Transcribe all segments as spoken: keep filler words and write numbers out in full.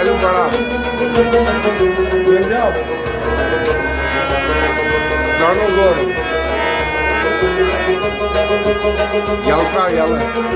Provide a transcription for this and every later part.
Valium بڑھاو۔ ؤنۍ زیو۔ ترٛاونو زورٕ۔ یَلہٕ ترٛاو، یَلہٕ۔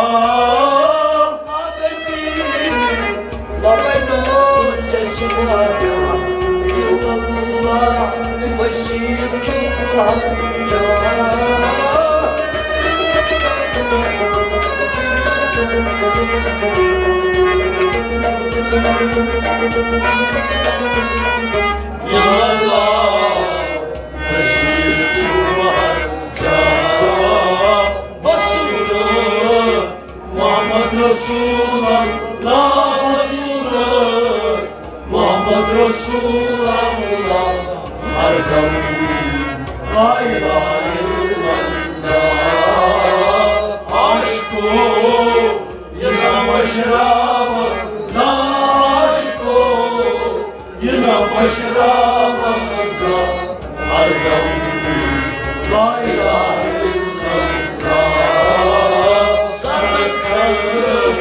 لبے نو ژےٚ سوا الا اللہ، وسیع چھُ ہر جا۔ یا اللہ، وسیع چھُ ہر جا۔ بس محمد رسول اللہ، رسول محمد رسول اللہ، ہر دم لا الہ الا اللہ۔ عاشقو، یہ نہ مشراب زاں عاشقو، یہ نہ مشراب زاں، ہر دم لا الہ الا اللہ۔ سرکار،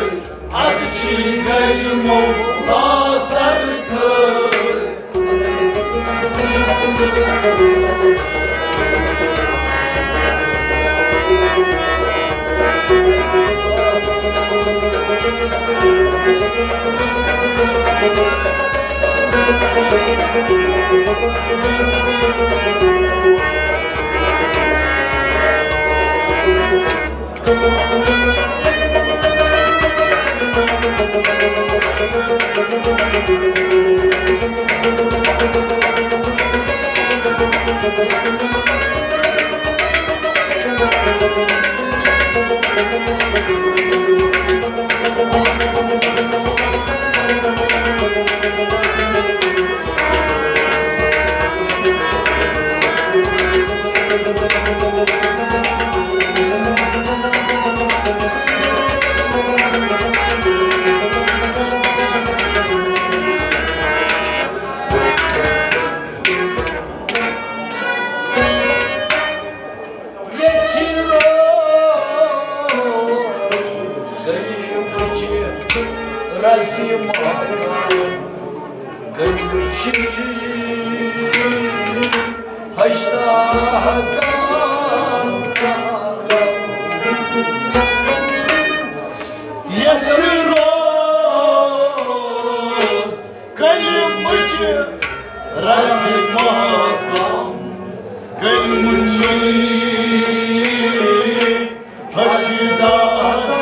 ادچی گئی مولا سرکار۔ یژھِ روز غریبٕچ رزِ ماتا، غریبٕچ ہشرا ہزار۔ یژھِ روز غریبٕچ رزِ ماتا، غریبٕچ ہشرا ہزار۔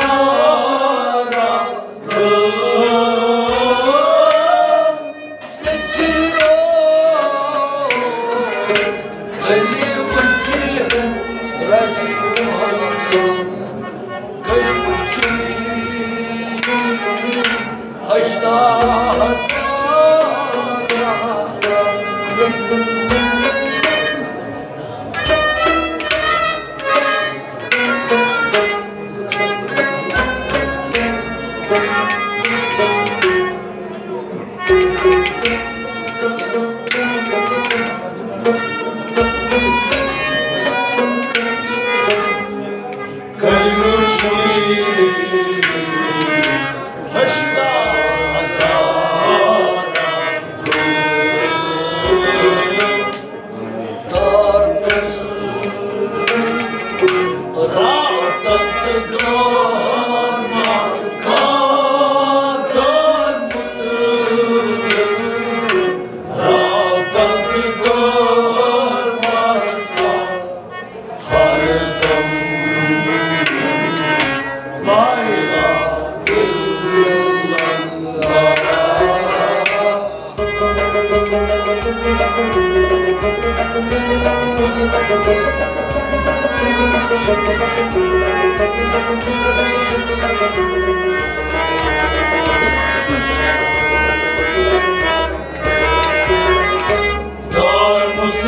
دارمٕژ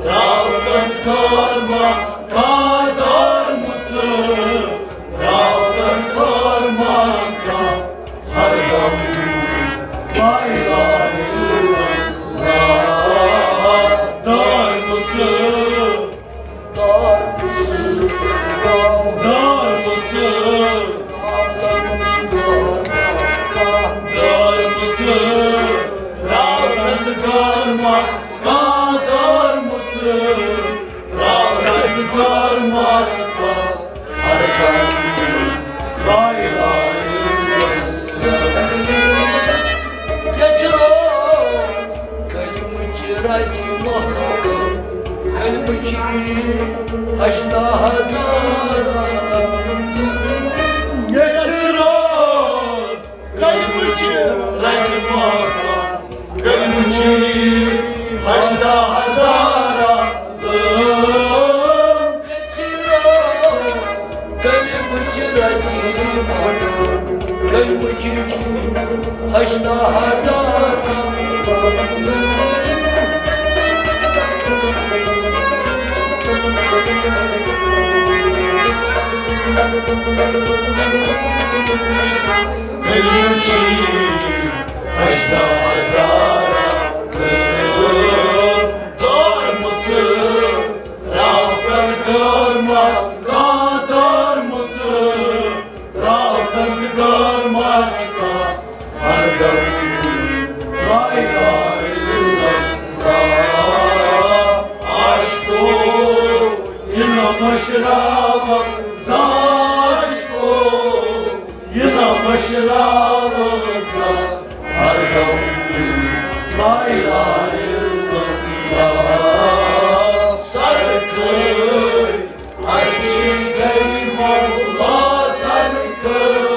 راتن کٲرمہ، کا دارمٕژ راتن کٲرمہ، کا ہر دم لا الہ الا اللہ۔ دارمٕژ دارمٕژ، دارمٕژ، دارمٕژ، راتن گرما، کا دارمٕژ، راتن گرما، کا ہر دم لا الہ الا اللہ۔ کیٛاہ چھُ راز؟ کلمٕچ رازِ محبت، کلمٕچ ہشتہ ہزار۔ کیٛاہ چھُ راز؟ کلمٕچ رازِ محبت، کلمٕچ ہشتہ ہزار۔ کلمٕچ رازِ محبت، کلمٕچ ہشتہ ہزار۔ کلمٕچ ہشتہ ہزار۔ دارمٕژ راتن گرما، کا دارمٕژ راتن گرما، کا ہر دم لا الہ الا اللہ۔ عاشقو، یہ نہ مشراوت زانٛہہ، عاشقو، یہ نہ مشراوت زانٛہہ، ہر دم لا الہ الا اللہ۔ سر کھٲلۍ عرشہِ گٔے مولا سر کھٲلۍ۔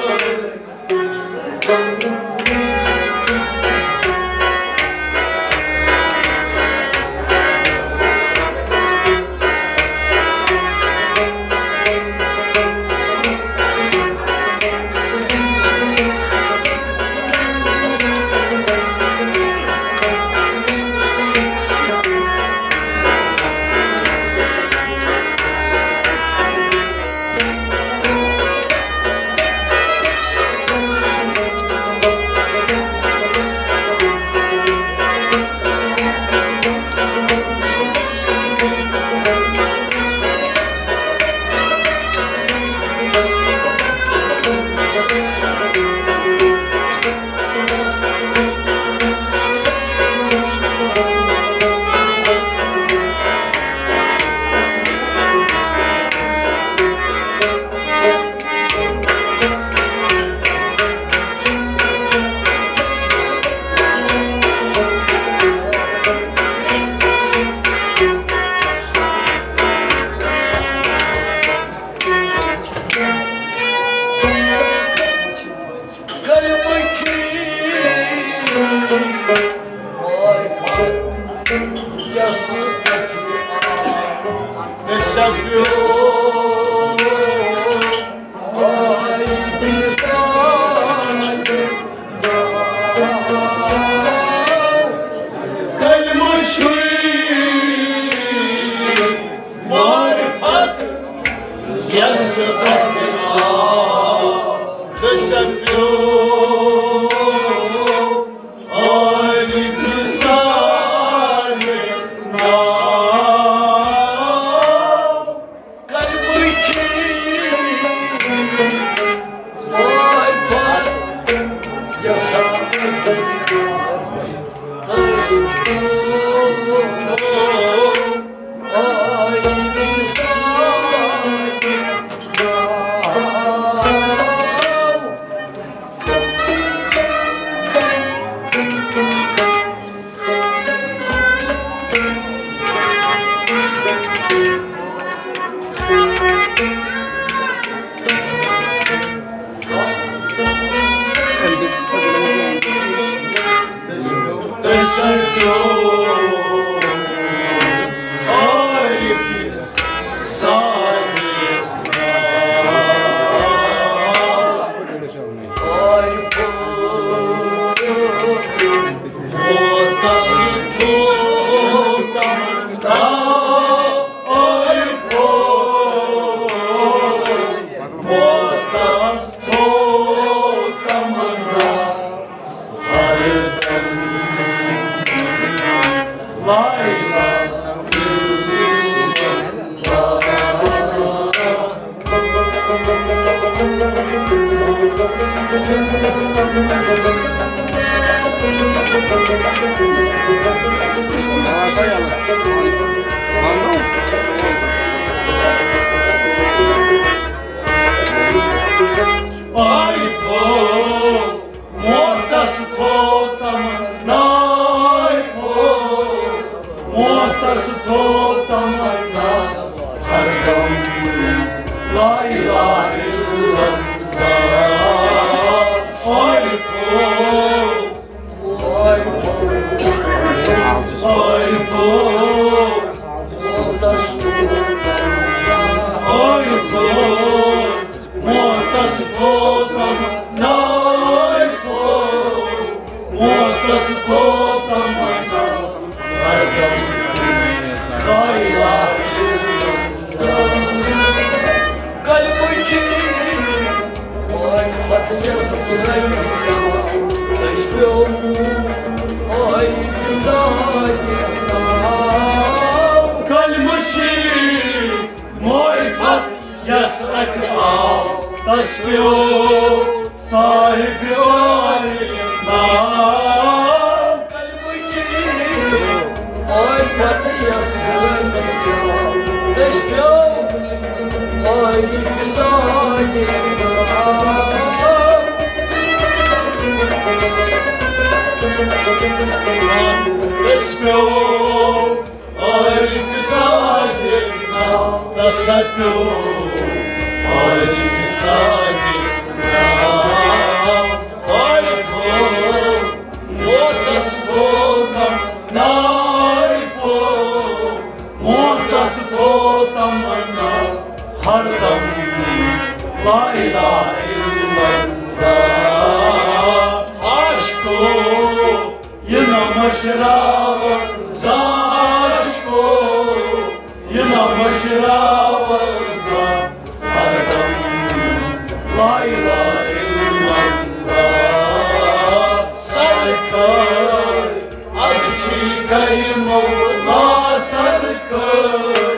کلمہٕ چھُے معرفت، یس پٮ۪ٹھ آو دٔسۍ پیوٚو۔ عٲلی تہٕ سارے ناو۔ کلمہٕ آے پھو، موتس پھو تمنا، آے پھو، موتس پھو تمنا، ہر دم لا الہ الا اللہ۔ آے پھو، آے پھو، آے پھو، موتس پھو تمنا، آے پھو، موتس پھو تمنا، آے پھو، موتس پھو تمنا، ہر دم لا الہ الا اللہ۔ کلمہٕ چھی، آے پتہٕ یس رنگیا، تٔسۍ پیوٚو، آے پِسادِ ناو۔ کلمہٕ چھی، معرفت یس اتھِ آو، تس پیوٚو صاحب عالم ناو۔ کلمہٕ چھی، آے پتہٕ یس رنگیا، تس پیوٚو، آے پِسادِ ناو۔ تس پیوٚو، آے پِسادِ ناو، تس پیوٚو، آے پِسادِ ناو۔ آے پھو، موتس پھو تمنا، آے پھو، موتس پھو تمنا، ہر دم لا الہ الا اللہ۔ عاشقو، یہِ نہ مٔشراو زانٛہہ عاشقو، یہِ نہ مٔشراو زانٛہہ، ہر دم لا الہ الا اللہ۔ سرکٲرۍ، ادٕ چھی گرِ مولا سرکٲرۍ۔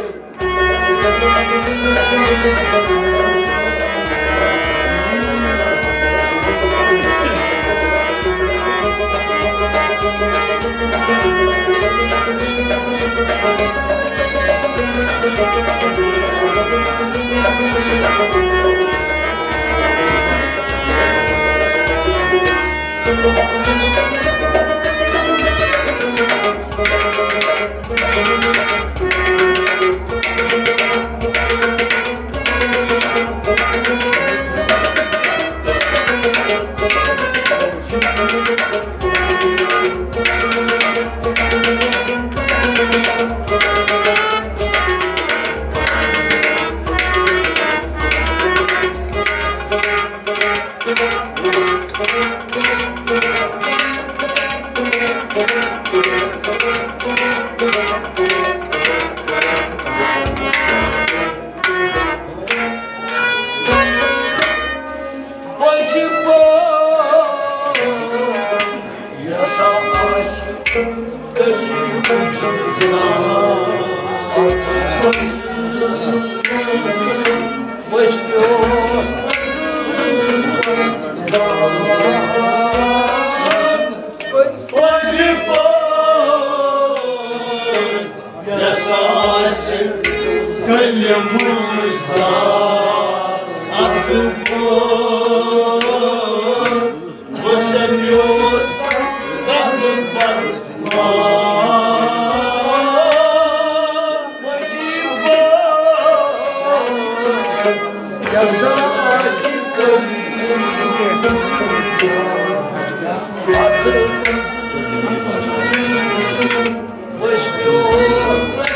پٔزۍ پٲٹھۍ یژھان آسہِ کلیم سُنٛد ذات۔ پٔزۍ پٲٹھۍ یژھان آسہِ کلیم سُنٛد ذات۔ وسلم وسلم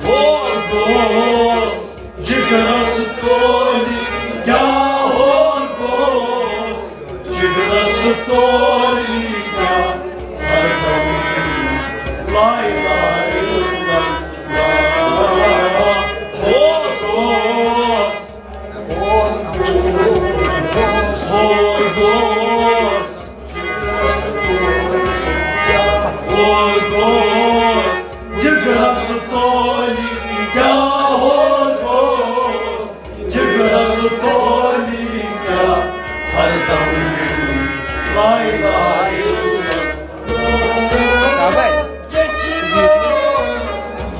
ہور دوست، جگرس تولی کیا ہور دوست، جگرس تولی کیا ہر دم لا الہ الا اللہ۔ ہور دوست، ہور دوست، ہور دوست، جگرس تولی کیا ہور دوست، جگرس تولی کیا ہر دم لا الہ الا اللہ۔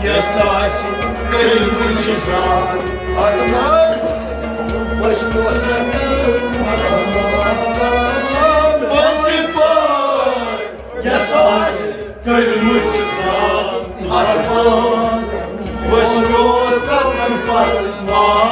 یس آسہِ کٔرمٕژ چھِ زان اتھ منٛز، أسۍ اوس نہٕ کٲم پانسٕے پٲٹھۍ۔ یس آسہِ کٔرمٕژ چھِ زان اتھ منٛز، أسۍ اوس کران پتہٕ مان۔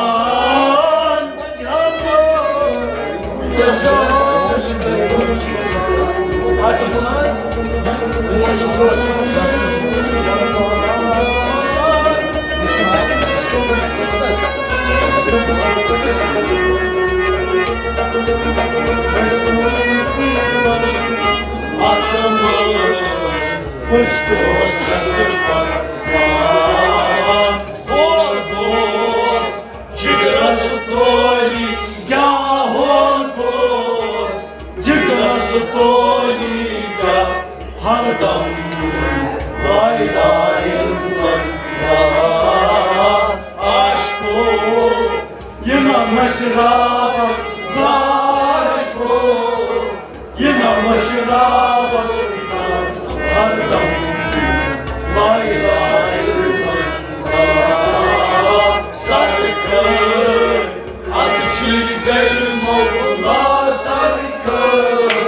جگرس تولی کیا ہو دوست، جگرس تولی کیا ہر دم لا الہ الا اللہ۔ عاشقو، یہ نہ مشراب زاش کو، یہ نہ مشراب ہر دم لا الہ الا اللہ۔ سر کھٲلۍ، ادٕ چھُے گرِ مولا سر کھٲلۍ۔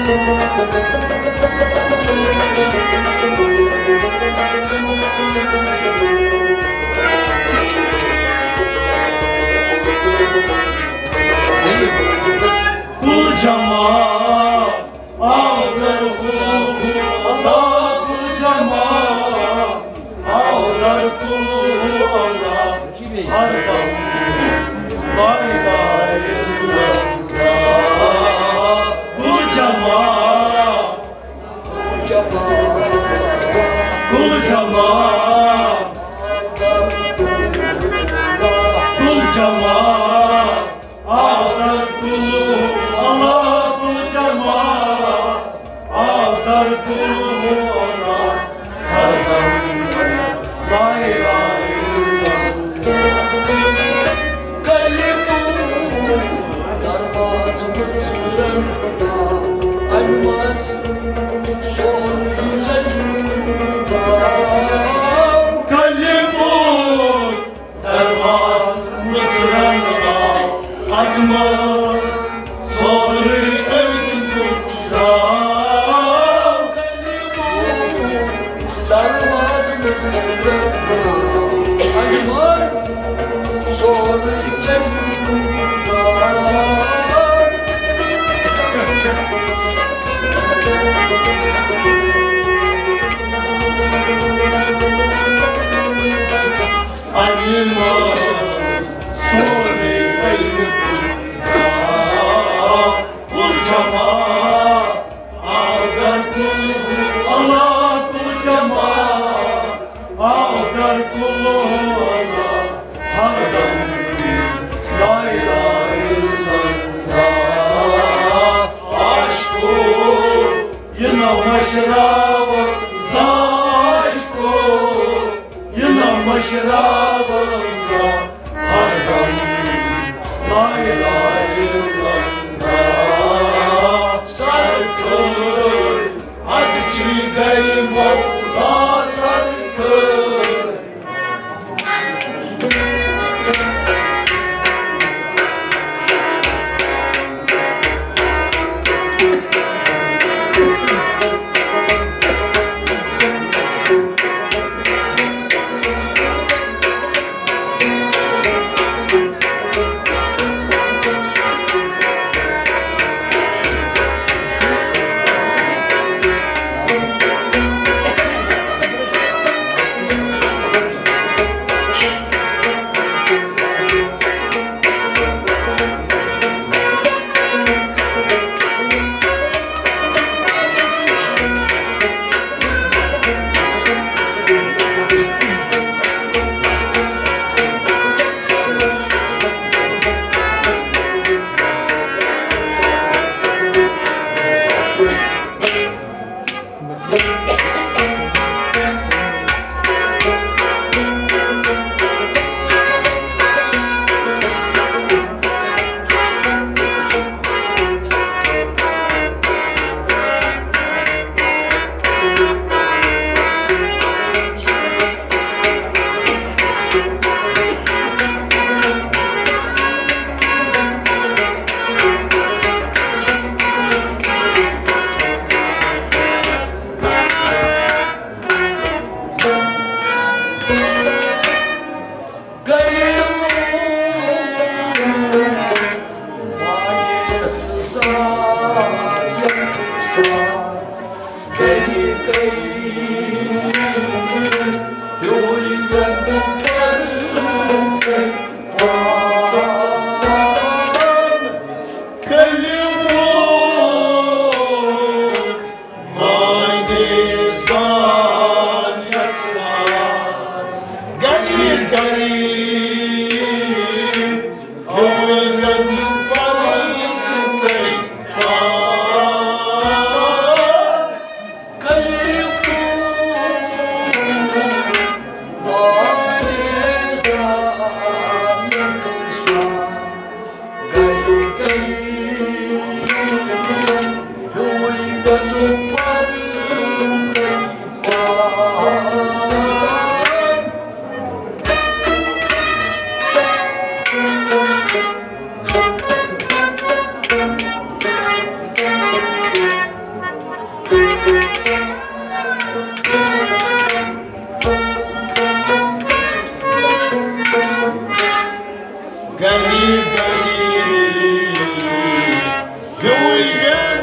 کل جماعت آو در کل، آو در کل جماعت، آو در کل، ہر دم لا الہ الا اللہ۔ کل جماعت، کل جماعت، کل جماعت، آو در کل، اللہ کل جماعت، آو در کل، اللہ، ہر دم لا الہ الا اللہ۔ کلمہٕ دروازٕ مُژرن اَمہِ منٛز سورُے لگہِ۔ کلمہٕ دروازٕ مُژرن آو، اَتھ منٛز سورُے أنٛدۍ پٔکۍ درٛاو۔ دروازٕ مُژرن آو، اَتھ منٛز سورُے أنٛدۍ پٔکۍ درٛاو۔ اَمہِ منٛز سورُے علم درٛاو۔ کل جماعت، آو در کل، اللہ کل جماعت، آو در کل، اللہ، ہر دم لا الہ الا اللہ۔ عاشقو، یہ نہ مشراو زانٛہہ عاشقو، یہ نہ مشراو زانٛہہ، ہر دم لا الہ الا اللہ۔ سرکٲرۍ، اَتہِ چھِ گرِ مولا سرکٲرۍ۔ گلی گلی ہیوین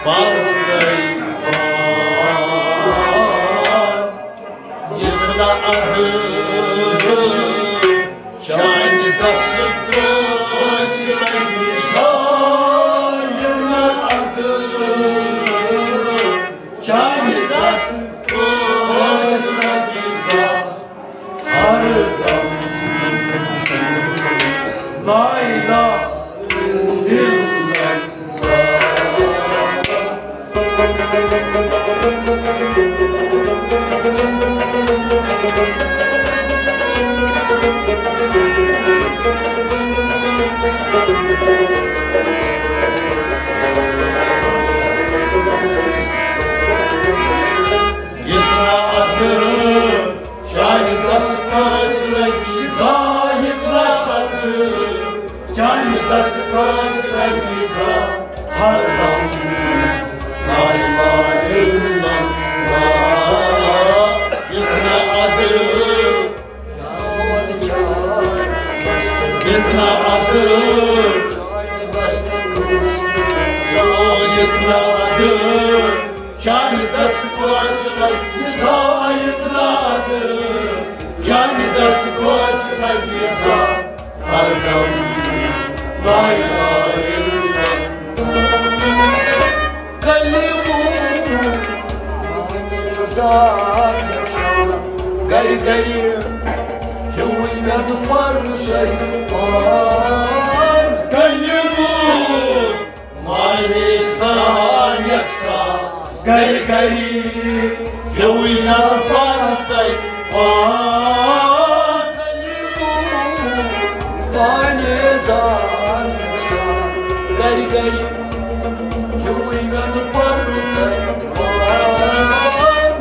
پردے پار، یتنا ادر چانہِ دست کٲنٛسہِ لگہِ زا، یتنا ادر چانہِ دست کٲنٛسہِ لگہِ زا۔ ہر دم لا الہ الا اللہ۔ یتنا ادر چانہِ دست کٲنٛسہِ لگہِ زا، یتنا ادر چانہِ دست کٲنٛسہِ لگہِ زا۔ ہر دم لا الہ الا اللہ۔ یتنا ادر یتنا ادر، یتنا ادر چانہِ دست کٲنٛسہِ لگہِ زا، یتنا ادر چانہِ دست کٲنٛسہِ لگہِ زا۔ ہر دم لا الہ الا اللہ۔ کلمہٕ زاد یژھان گرِ گرِ ہیوٗے مےٚ دُپہر سُے پان۔ کلمہٕ معنی زان یژھان گرِ گرِ ہیوٗے مےٚ دُپہر تۄہہِ پان۔ کلمہٕ معنی زان یژھان گرِ گرِ ہیوٗے مےٚ نہٕ پَرُن تۄہہِ پان۔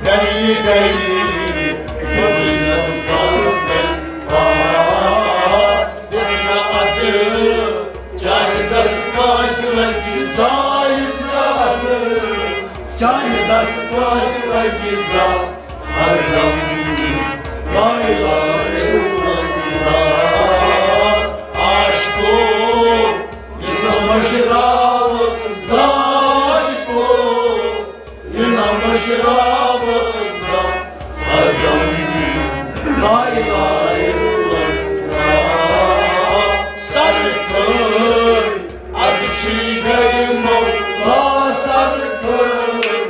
گَرِ گَرِ ہیوٗے مےٚ نہٕ پَرُن تۄہہِ پان۔ ییٚلہِ نہٕ اَتھٕ چانہِ دَسہٕ کٲنٛسہِ لَگہِ زایہِ پرٛانہٕ۔ چانہِ دَسہٕ کٲنٛسہِ لَگہِ زا ہردم۔ لا الہ الا اللہ۔ عاشقو، یہِ نہ مٔشراو زا عاشقو، یہِ نہ مٔشراو زا ہردم۔ لا الہ الا اللہ۔ سرکٲرۍ، اَدٕ چھی گرِ مولا سرکٲرۍ۔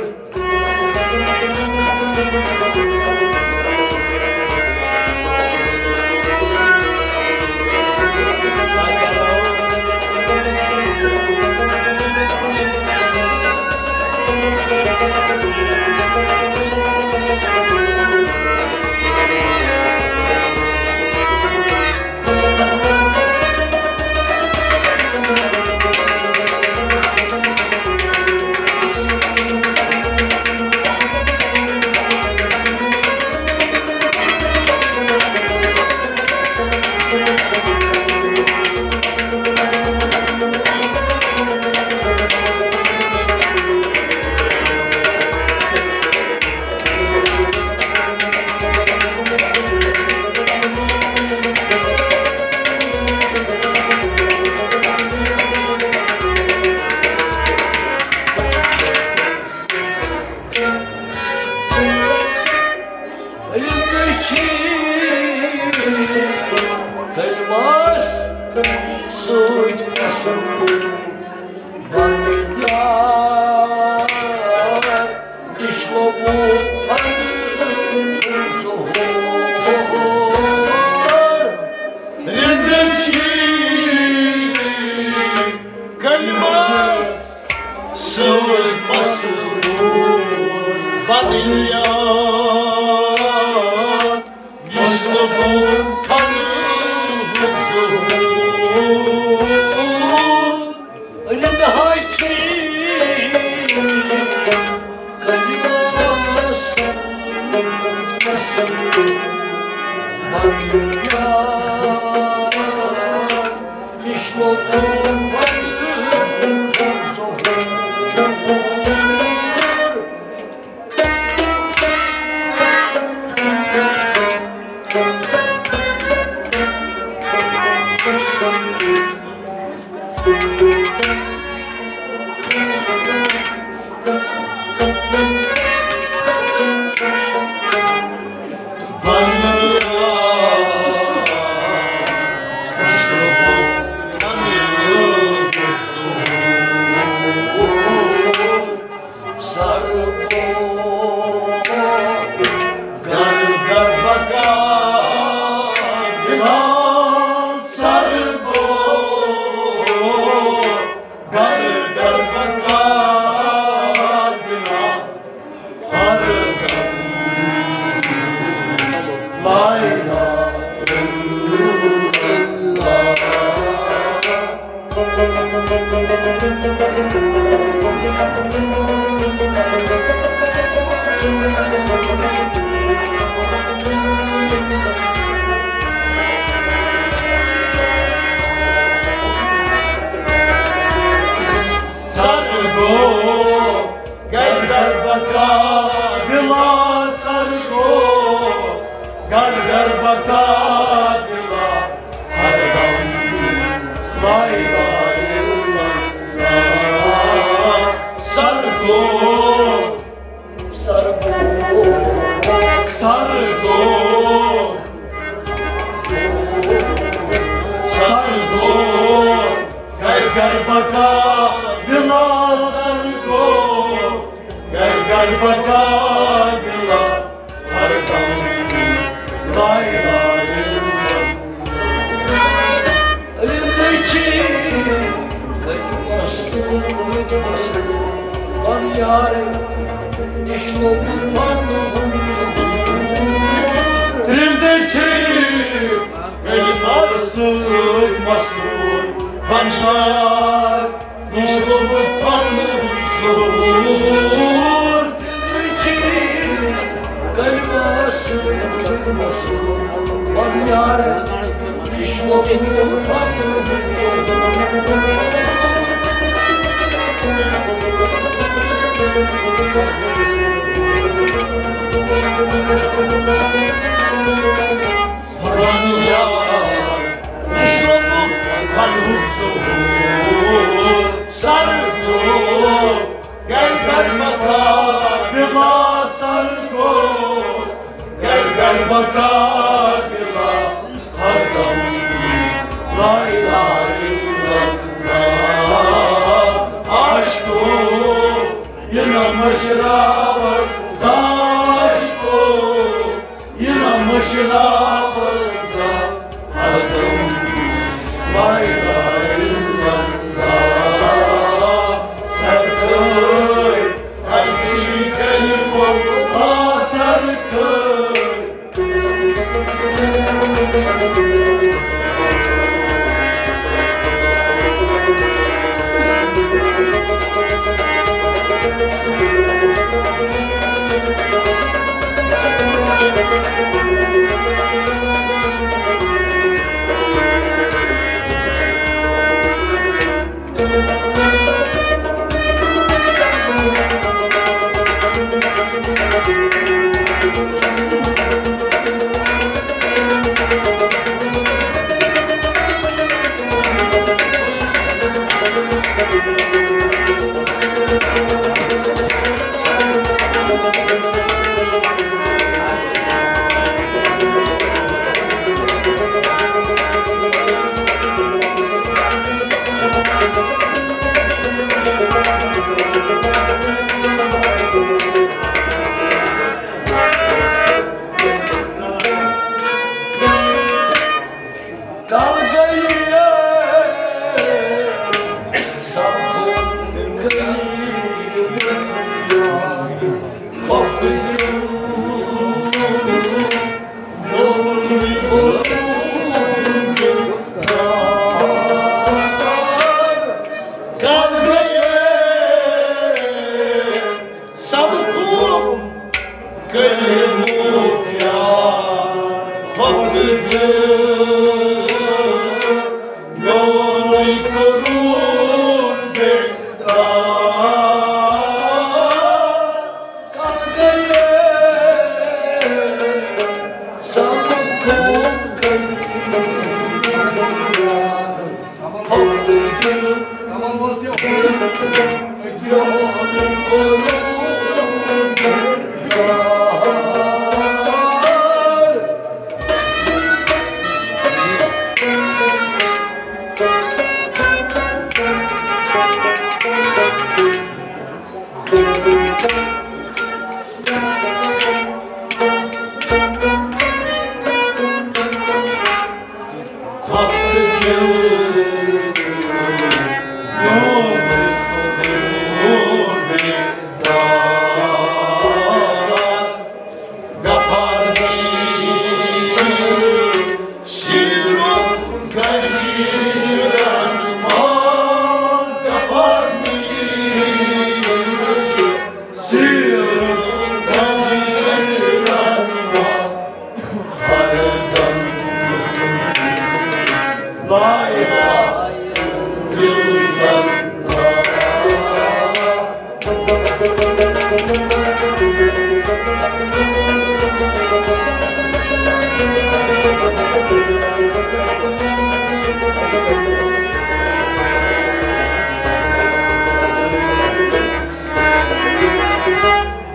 کلمس سۭتۍ اَصٕل بنیاد، دِش لوٚبوٗ پنُن ظہوٗر۔ رِنٛدٕ چھی کلمس سۭتۍ اَصٕل بنیاد۔ سر گو، گر گر بکا، دلا سر گو، گر گر بکا، دلا، ہر دم، لا الہ الا اللہ، سر گو، سر گو، سر گو، سر گو، گر گر بکا دلا سر گو، گر گر بکا دلا ہر دم لا الہ الا اللہ۔ علم چی کلمس پن یار نشو پن۔ رند چی کلمس مسرور پن یار نشو پن ظہور۔ کلمس پن یار نشو پن ظہور۔ پن یار نشو پن ظہور۔ سر گو گر گر بکا دلا سر گو، گر گر بکا دلا ہر دم لا الہ الا اللہ۔ عاشقو، یہ نہ مشراوت زانٛہہ عاشقو، یہ نہ مشراوت زانٛہہ ہر دم لا الہ الا اللہ۔ سر گو، اچھی کلمو سر گو۔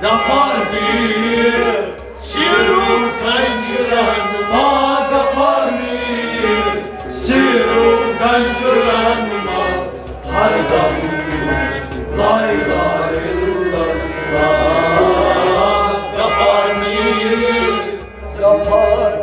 غفار پیر، سیرو گنج رہنما، غفار پیر، سیرو گنج رہنما، ہر دم لا الہ الا اللہ، غفار پیر، غفار